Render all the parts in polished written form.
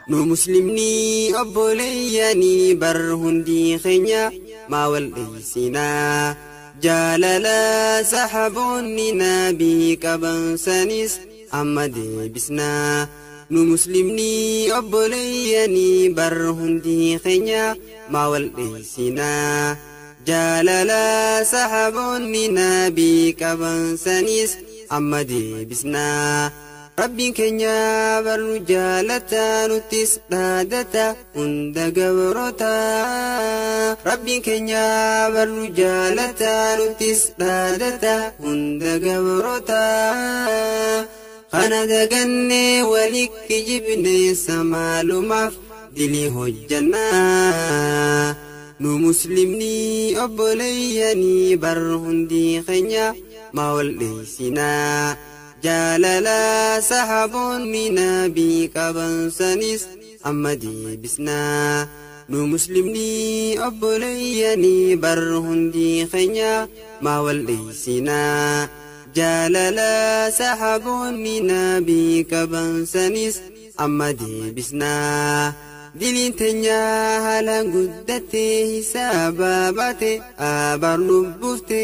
Nu muslimni obboleeyyanii bar hundi keenya maa wal dheeysinaa? Jaalala sahaboonni nabii qaban sanis amma deebisnaa. Nu muslimni obboleeyyanii bar hundi keenya maa wal dheeysinaa? Jaalala sahaboonni nabii qaban sanis amma deebisnaa. Rabbiin keenya barru jaalata, nuttis dhaadata hunda gabroota. Rabbiin keenya barru jaalata, nuttis dhaadata hunda gabroota. Kana dagannee walikki jibne samaalumaaf dilii hojjannaa. Nu muslimni obboleeyyanii bar hundi keenya maa wal dheeysinaa? Jaalala sahaboonni nabii qaban sanis amma deebisnaa. Nu muslimni obboleeyyanii bar hundi keenya maa wal dheeysinaa? Jaalala sahaboonni nabii qaban sanis amma deebisnaa. Diliin teenya haalaan guddatte, hisaaba baate abaar lubbuufte.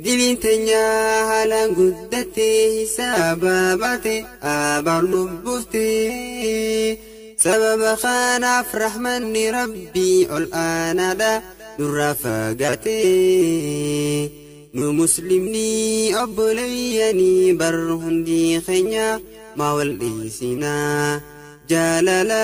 Diliin teenya haalaan guddatte, hisaaba baate abaar lubbuufte. Sababa kanaaf rahmanni rabbii ol aanaadha nurraa fagaate. Nu muslimni obboleeyyanii bar hundi keenya maa wal dheeysinaa? Jaalala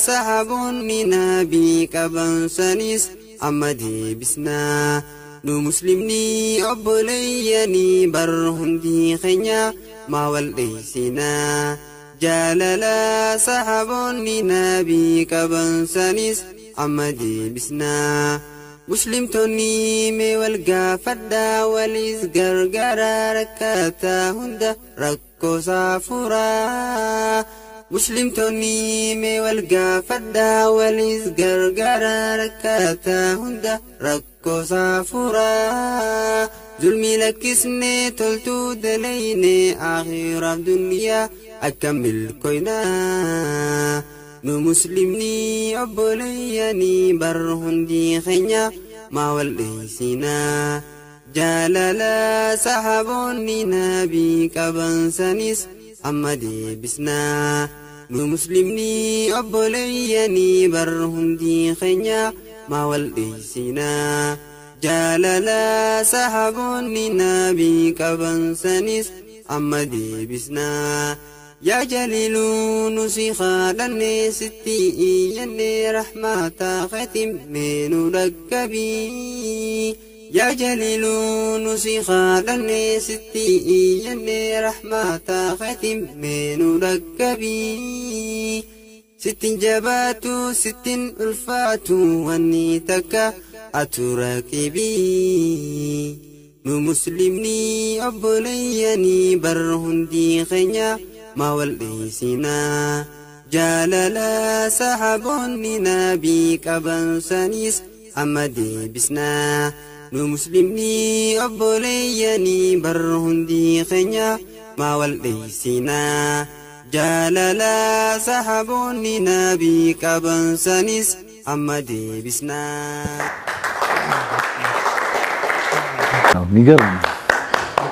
sahaboonni nabii qaban sanis amma deebisnaa. Nu muslimni obboleeyyanii bar hundi keenya maa wal dheeysinaa? Jaalala sahaboonni nabii qaban sanis amma deebisnaa. Muslimtoonni mee wal gaafadhaa, walis gargaara, rakkataa hunda rakkoosaa furaa. Muslimtoonni mee wal gaafadhaa, walis gargaara, rakkataa hunda rakkoosaa furaa. Zulmii lakkisnee toltuu dalayne akhiraaf duniyaa akkam milkoynaa. Nu muslimni obboleeyyanii bar hundi keenya maa wal dheeysinaa? Jaalala sahaboonni nabii qaban sanis amma deebisnaa. Nu muslimni obboleeyyanii bar hundi keenya maa wal dheeysinaa? Jaalala sahaboonni nabii qaban sanis amma deebisnaa. Yaa jaliiluu nu si kadhanne, sitti iyyanne, rahmata keetiin mee nu dhaqqabii. Yaa jaliiluu nu si kadhanne, sitti iyyanne, rahmata keetiin mee nu dhaqqabii. Sittin jabaatu, sittin ulfaatu wanni takka atu raqibii. Nu muslimni obboleeyyanii bar hundi keenya maa wal dheeysinaa? Jaalala sahaboonni nabii qaban sanis amma deebisnaa. Nu muslimni obboleeyyanii bar hundi keenya maa wal dheeysinaa? Jaalala sahaboonni nabii qaban sanis amma deebisnaa. ነው። የሚገርም ነው።